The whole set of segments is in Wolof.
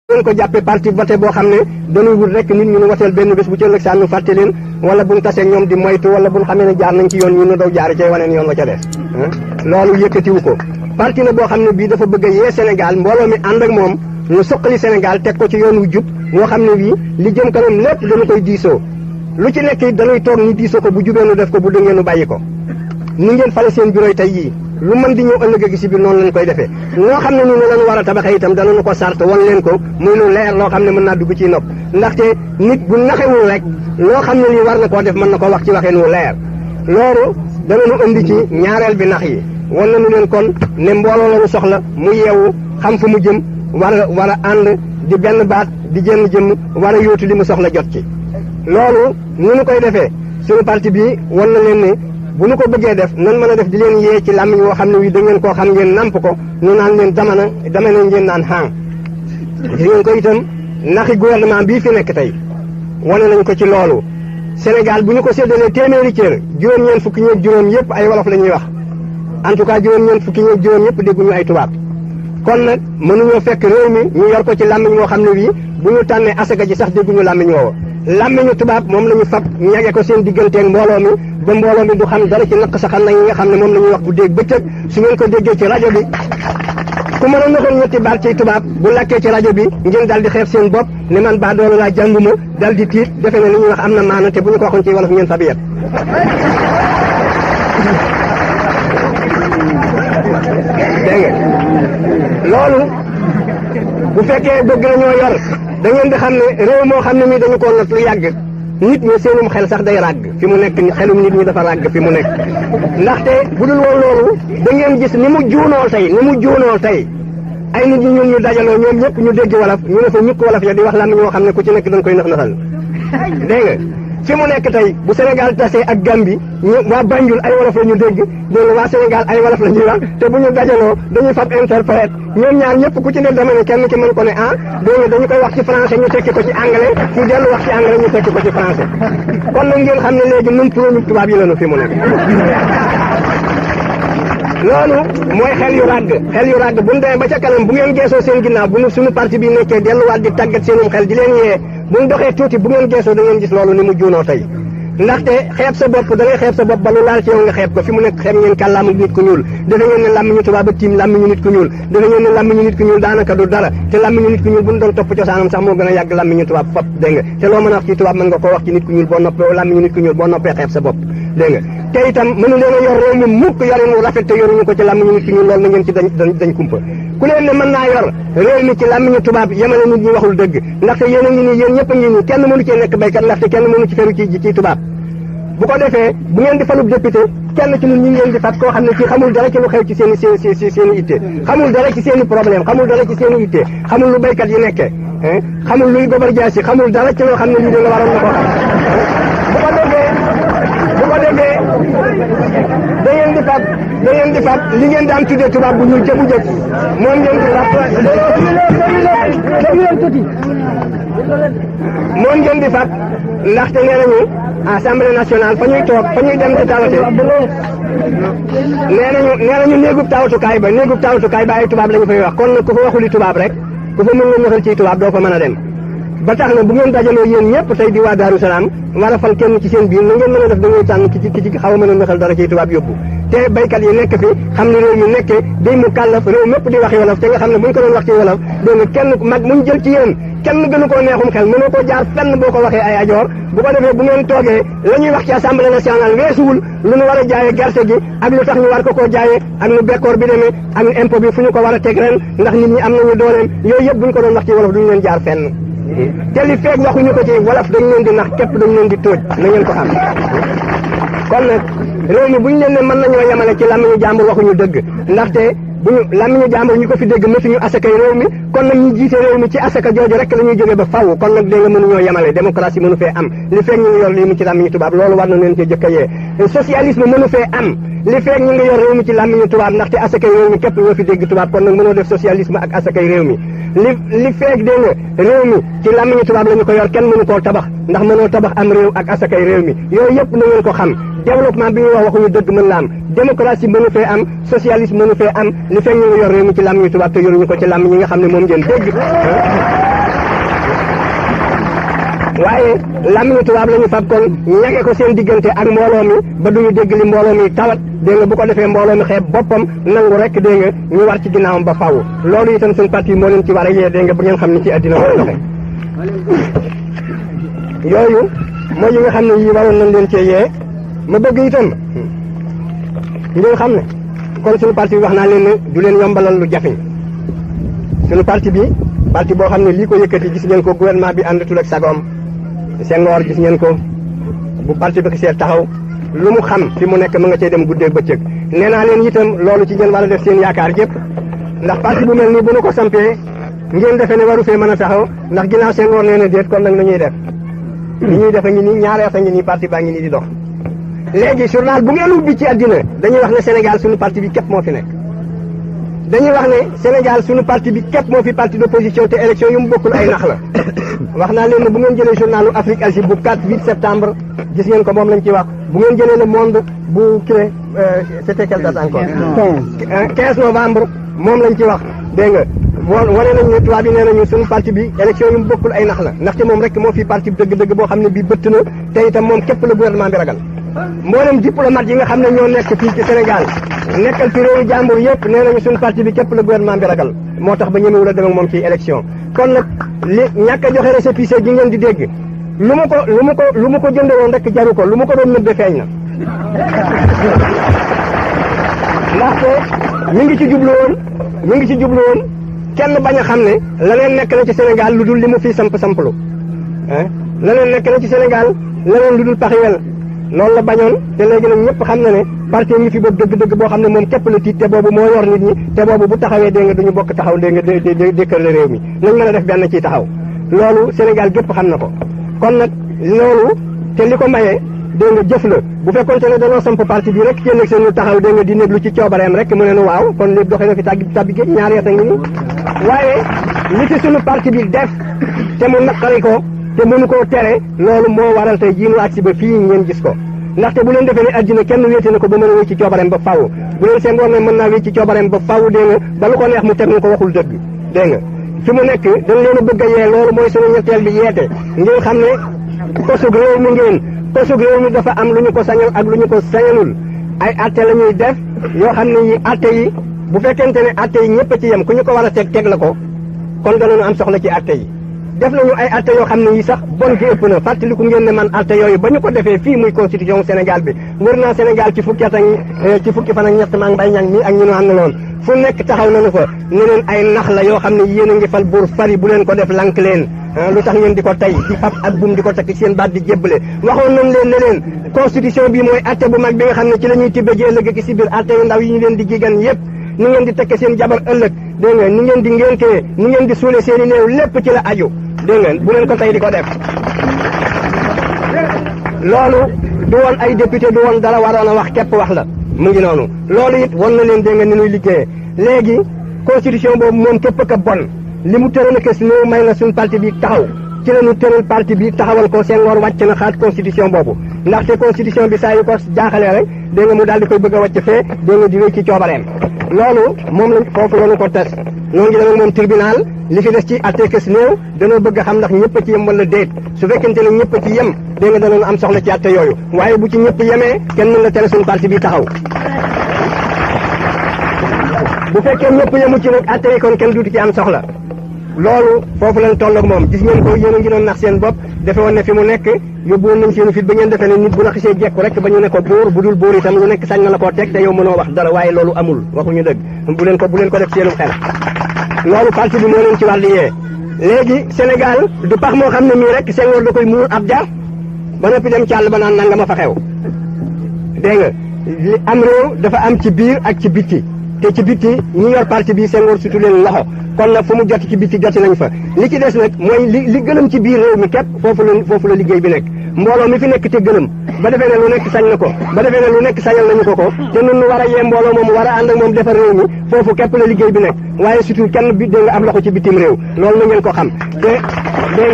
ngeen ko jàppee parti voté boo xam ne dañuy wut rek nit ñu nu woteel benn bés bu ci ëllëg saa nu fàtte leen wala buñ tasee ñoom di moytu wala buñ xamee ne jaar nañ ci yoon ñu nu daw jaari cay waneen yoon wa ca des loolu yëkkatiwu ko parti la boo xam ne bii dafa bëgg a yee Sénégal mbooloo mi ànd ak moom ñu suqali Sénégal teg ko ci yoon wu jub moo xam ne bii li jëm kanam lépp dañu koy diisoo lu ci nekk dañuy toog ñu diisoo ko bu jubee nu def ko bu dëngee nu bàyyi ko ni ngeen fale seen bureau tey yii lu mën di ñëw ëllëg gi si biir noonu lañ koy defee loo xam ne ni lañu war a tabaxee itam danañu ko sart wan leen ko muy lu leer loo xam ne mën naa dugg ci nopp ndaxte nit bu naxewul rek loo xam ne lii war na koo def mën na ko wax ci waxeen wu leer loolu danañu indi ci ñaareel bi nax yi wan nañu leen kon ne mbooloo lañu soxla mu yeewu xam fu mu jëm war a ànd di benn baat di jënn jëmm war a yóotu li mu soxla jot ci loolu ni ñu koy defee suñu parti bi wan na leen ne bu ñu ko bëggee def nan mën a def di leen yee ci làmmiñ woo xam ne wi da ngeen koo xam ngeen namp ko nu naan leen dama ne ngeen naan xaang di ngeen ko itam naxi gouvernement bii fi nekk tey wane nañ ko ci loolu Sénégal bu ñu ko séddalee téeméeri cër juróom-ñeent fukki ñeeg juróom yëpp ay wolof la ñuy wax en tout cas juróom-ñeent fukki ñeeg juróom yëpp dégguñu ay tubaab kon nag mënuñoo fekk réew mi ñu yor ko ci làmmiñ woo xam ne wii bu ñu tànnee asaka ji sax dégguñu làmmiñ woowa làmmiñu tubaab moom la ñu fab ñage ko seen digganteeg mbooloo mi ba mbooloo mi du xam dara ci naq saxal na yi nga xam ne moom la ñuy wax bu dégg bëccëg su ngeen ko déggee ci rajo bi ku mën a naxoon ñetti baat ci tubaab bu lakkee ci rajo bi ngeen daal di xeeb seen bopp ne man baa doolu laa jànguma dal di tiit defe ne li ñuy wax am na maana te bu ñu ko waxoon ci wolof ngeen fabi yet dégg nga loolu bu fekkee bëgg nañoo yor da ngeen di xam ne réew moo xam ne mii dañu ko not lu yàgg nit ñi seenum xel sax day ràgg fi mu nekk xelum nit ñi dafa ràgg fi mu nekk ndaxte bu dul woon loolu da ngeen gis ni mu juunoo tey ay nit ñi ñun ñu dajaloo ñoom ñëpp ñu dégg wolof ñu ne fa ñukk wolof ya di wax lan ñoo xam ne ku ci nekk dañ koy nax-naxal dégg nga fi mu nekk tey bu Sénégal tasee ak Gambie ñu waa Banjul ay wolof la ñu dégg dégg waa Sénégal ay wolof la ñuy wax te bu ñu dajaloo dañuy fab interprète ñoom ñaar ñëpp ku ci ne dama ne kenn ki mën ko ne dégg nga dañu koy wax ci français ñu tekki ko ci anglais ñu dellu wax ci anglais ñu tekki ko ci français kon nag ngeen xam ne léegi nun puróñu tubaab yi lañu fi mu nekk loolu mooy xel yu ràgg bu ñu demee ba ca kanam bu ngeen geesoo seen ginnaaw bu ñu suñu parti bi nekkee delluwaat di tàggat seenum xel di leen yee bu ñu doxee tuuti bu ngeen geesoo da ngeen gis loolu ni mu juunoo tey ndaxte xeeb sa bopp da ngay xeeb sa bopp ba lu laal ci yow nga xeeb ko fi mu nekk xeeb ngeen kàllaamu nit ku ñuul defe ngeen ne làmmiñu tubaab a tiim làmmiñu nit ku ñuul defe ngeen ne làmmiñu nit ku ñuul daanaka du dara te làmmiñu nit ku ñuul bu ñu doon topp cosaanam sax moo gën a yàgg làmmiñu tubaab fop dégg nga te loo mën a wax ci tubaab mën nga koo wax ci nit ku ñuul boo noppee làmmiñu nit ku ñuul boo noppee xeeb sa bopp dégg nga te itam mënu leen a yor réew mi mukk yorin wu rafet te yoruñu ko ci làmmiñu nit ku ñuul loolu na ngeen ci dañ kumpa ku leen ne mën naa yor réew mi ci làmmiñu tubaab yemale nit ñi waxul dëgg ndaxte yéen a ngi nii yéen ñëpp a ngi nii kenn mënu cee nekk béykat ndaxte kenn mënu ci feru ci tubaab bu ko defee bu ngeen di falub député kenn ci ñun ñu ngeen di fat koo xam ne ci xamul dara ci lu xew ci seen i itte xamul dara ci seen i problème xamul dara ci seen i itte xamul lu béykat yi nekkee xamul luy gobar jaas yi xamul dara ci loo xam ne lii da nga waroon na ko xam bu ko defee da ngeen di fat li ngeen daan tuddee tubaab bu ñuul ca bu jëkk moom ngeen di fat moom ngeen di fat ndaxte nee nañu assemblée nationale fa ñuy toog fa ñuy dem di tawate nee nañu néegub tawatukaay ba ay tubaab la ñu fay wax kon nag ku fa waxuli tubaab rek ku fa mën nga ñëxal ci tubaab doo ko mën a dem ba tax na bu ngeen dajaloo yéen ñëpp tey di waa Daaru Salaam war a fal kenn ci seen biir na ngeen mën a def da ngay tànn ci xaw a mën a ñëxal dara ci tubaab yóbbu te baykat yi nekk fi xam ne réew mi nekkee day mu kàllaf réew mépp di waxi wolof te nga xam ne bu ñu ko doon wax ci wolof dégg nga kenn mag muñ jël ci yéen kenn gënu koo neexum xel mënoo koo jaar fenn boo ko waxee ay ajoor bu ko defee bu ngeen toogee la ñuy wax ci assemblée nationale weesuwul lu ñu war a jaayee gerte gi ak lu tax ñu war ko koo jaayee ak nu bekkoor bi demee ak nu impôt bi fu ñu ko war a teg ren ndax nit ñi am nañu dooleem yooyu yëpp bu ñu ko doon wax ci wolof duñu leen jaar fenn te li feeg waxuñu ko ci wolof dañu leen di nax képp dañu leen di tóoj na ngeen ko xam kon nag réew mi bu ñu leen ne mën nañoo yemale ci làmmiñu jàmbur waxuñu dëgg ndaxte bu ñu làmmiñu jàmbur ñu ko fi dégg mësuñu asakay réew mi kon nag ñu jiite réew mi ci asaka jooju rek la ñuy jógee ba faww kon nag dégg nga mënuñoo yemale démocratie mënu fee am li feeg ñu ngi yor réew mi ci làmmiñu tubaab loolu war na leen cee jëkk a yee socialisme mënu fee am li feeg ñu ngi yor réew mi ci làmmiñu tubaab ndaxte asakay réew mi képp ñoo fi dégg tubaab kon nag mënoo def socialisme ak asakay réew mi li feeg dégg nga réew mi ci làmmiñu tubaab la ñu ko yor kenn mënu koo tabax ndax mënoo tabax am réew ak asakay réew mi yooyu yëpp na ngeen ko xam développement bi ñuy wax waxuñu dëgg mën la am démocratie mënu fee am socialisme mënu fee am li feeg ñu ngi yor réew mi ci làmmiñu tubaab te yoruñu ko ci làmmiñ yi nga xam ne moom ngeen dégg waaye làmmiñu tubaab la ñu fab kon ñege ko seen diggante ak mbooloo mi ba duñu dégg li mbooloo mi tawat dégg nga bu ko defee mbooloo mi xeeb boppam nangu rek dégg nga ñu war ci ginnaawam ba faaw loolu itam suñu parti moo leen ci war a yee dégg nga bu ngeen xam ni ci àddina war a doxe yooyu mooy yi nga xam ne yii waroon nañ leen cee yee ma bëgg itam ngeen xam ne kon suñu parti bi wax naa leen ne du leen yombalal lu jafeñ suñu parti bi parti boo xam ne lii ko yëkkati gis ngeen ko gouvernement bi àndatul ak sagoom Senghor gis ngeen ko bu parti bi xisee taxaw lu mu xam fi mu nekk mu nga cay dem guddeeg bëccëg nee naa leen itam loolu ci ngeen war a def seen yaakaar yëpp ndax parti bu mel nii bu nu ko sampee ngeen defee ne waru fee mën a taxaw ndax ginnaaw Senghor nee na déet kon nag na ñuy def li ñuy def a ngi nii ñaari at a ngi nii parti baa ngi nii di dox léegi journal bu ngeen ubbi ci àddina dañuy wax ne Sénégal suñu parti bi képp moo fi nekk dañuy wax ne Sénégal suñu parti bi képp moo fi parti d'opposition te élection yu mu bokkul ay nax la wax naa leen ne bu ngeen jëlee journalu Afrique Asie bu 4-8 septembre gis ngeen ko moom lañ ci wax bu ngeen jëlee le monde bu cré c'était quelle date encore 15 novembre moom lañ ci wax dégg nga wane nañ ne tubaab yi nee nañu suñu parti bi élection yu mu bokkul ay nax la ndaxte moom rek moo fi parti dëgg-dëgg boo xam ne bii bëtt na te itam moom képp la gouvernement bi ragal mboolem diplomate yi nga xam ne ñoo nekk fii ci Sénégal nekkal fi réewu jàmbur yëpp nee nañu suñu parti bi képp la gouvernement bi ragal moo tax ba ñemewul a dem ak moom ci élection kon nag li ñàkk a joxe récépissé gi ngeen di dégg lu mu ko jënde woon rek jaru ko lu mu ko doon nëbbe feeñ na ndaxte mi ngi ci jublu woon kenn bañ a xam ne leneen nekk na ci Sénégal lu dul li mu fii samplu leneen nekk na ci Sénégal leneen lu dul paxiyel loolu la bañoon te léegi nag ñëpp xam na ne parti ngi fi boobu dëgg-dëgg boo xam ne moom képp la tiit te boobu moo yor nit ñi te boobu bu taxawee dégg nga duñu bokk taxaw dégg nga dékkër la réew mi nañ mën a def benn ciy taxaw loolu Sénégal gépp xam na ko kon nag loolu te li ko mayee dégg nga jëf la bu fekkoonte ne dañoo samp parti bi rek kenn ak seen taxaw dégg nga di néglu ci coobareem rek mu ne nu waaw kon lépp doxee na fi tabbi géej ñaari at a ngi nii waaye li ci sunu parti bi def te mu naqari ko te mënu koo tere loolu moo waral tey jii nu agsi ba fii ngeen gis ko ndaxte bu leen defee ne addina kenn wéete na ko ba mën a wéy ci coobareem ba faaw bu leen seen woon ne mën naa wéy ci coobareem ba faaw dégg nga ba lu ko neex mu teg ñu ko waxul dëgg dégg nga fi mu nekk dañ leen a bëgg a yee loolu mooy sunu ñetteel bi yeete ngeen xam ne kosug réew mi ngeen kosug réew mi dafa am lu ñu ko sañal ak lu ñu ko sañalul ay atte la ñuy def yoo xam ne yi atte yi bu fekkente ne atte yi ñëpp a ci yem ku ñu ko war a teg la ko kon danañu am soxla ci atte yi def nañu ay atte yoo xam ne yi sax bon gi ëpp na fàttaliku ngeen ne man atte yooyu ba ñu ko defee fii muy constitution Sénégal bi wër naa Sénégal ci fukki fan ak ñett maa ngi bay ñang mi ak ñu nu àndaloon fu nekk taxaw nañu fa ne leen ay nax la yoo xam ne yéen a ngi fal buur fari bu leen ko def lank leen lu tax ngeen di ko tey di fab ak buum di ko takk seen baat di jébbale waxoon nañ leen ne leen constitution bi mooy atte bu mag bi nga xam ne ci la ñuy tibbe ji ëllëg ki si biir atte yu ndaw yi ñu leen di gigan yépp ni ngeen di tekke seen jabar ëllëg dégg nga ni ngeen di ngéntee ni ngeen di suule seen i néew lépp ci la aju dégg nga bu leen ko tey di ko def loolu du woon ay député du woon dara waroon a wax képp wax la mu ngi noonu loolu it won na leen dégg nga ni ñuy liggéeyee léegi constitution boobu moom képp ka bon li mu tëral a kës néew may na suñ parti bi taxaw ci la ñu tëral parti bi taxawal ko Senghor wàcc na xaat constitution boobu ndaxte constitution bi saa yu ko jaaxalee rek dégg nga mu daal di koy bëgg a wàcc fee dégg nga di wéy ci coobareem loolu moom lañ foofu la ñu ko tes noonu ngi demee moom tribunal li fi des ci atte kës néew danoo bëgg a xam ndax ñëpp a ci yem wala déet su fekkente ne ñëpp a ci yem dégg nga danañu am soxla ci atte yooyu waaye bu ci ñëpp yemee kenn mën la tere suñu parti bi taxaw bu fekkee ñëpp yemu ci nag atte yi kon kenn duuti ci am soxla loolu foofu lañ toll ak moom gis ngeen ko yéen a ngi doon nax seen bopp defe woon ne fi mu nekk yóbbu woon nañ seenu fit ba ngeen defee ne nit bu na xisee jekku rek ba ñu ne ko buur bu dul buur itam lu nekk sañ na la koo teg te yow mënoo wax dara waaye loolu amul waxuñu dëgg bu leen ko def seenu xel loolu parti bi moo leen ci wàllu yee léegi Sénégal du pax moo xam ne mii rek Senghor da koy muur ab jar ba noppi dem càll ba naan nanga ma fa xew dégg nga li am réew dafa am ci biir ak ci bitti te ci bitti ñi yor parti bi Senghor sutu leen loxo kon nag fu mu jot ci bitti joti nañ fa li ci des nag mooy li gëlëm ci biir réew mi képp foofu la liggéey bi nekk mbooloo mi fi nekk te gëlëm ba defee ne lu nekk sañ na ko ba defee ne lu nekk sañal nañu ko te nun nu war a yee mbooloo moom war a ànd ak moom defar réew mi foofu képp la liggéey bi nekk waaye surtout kenn bi dégg nga am loxo ci bitim réew loolu na ngeen ko xam te dégg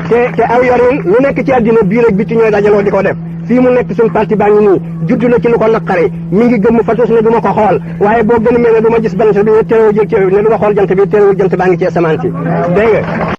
nga te aw yorin lu nekk ci àddina biir ak bitti ñooy dajaloo di ko def fii mu nekk suñu parti baa ngi nii judd na ci lu ko naqare mi ngi gëmm fatos ne du ma ko xool waaye boo gën a mel ne du ma gis bant bi teewul ne du ma xool jant bi teewul jant baa ngi ci asamaan si dégg nga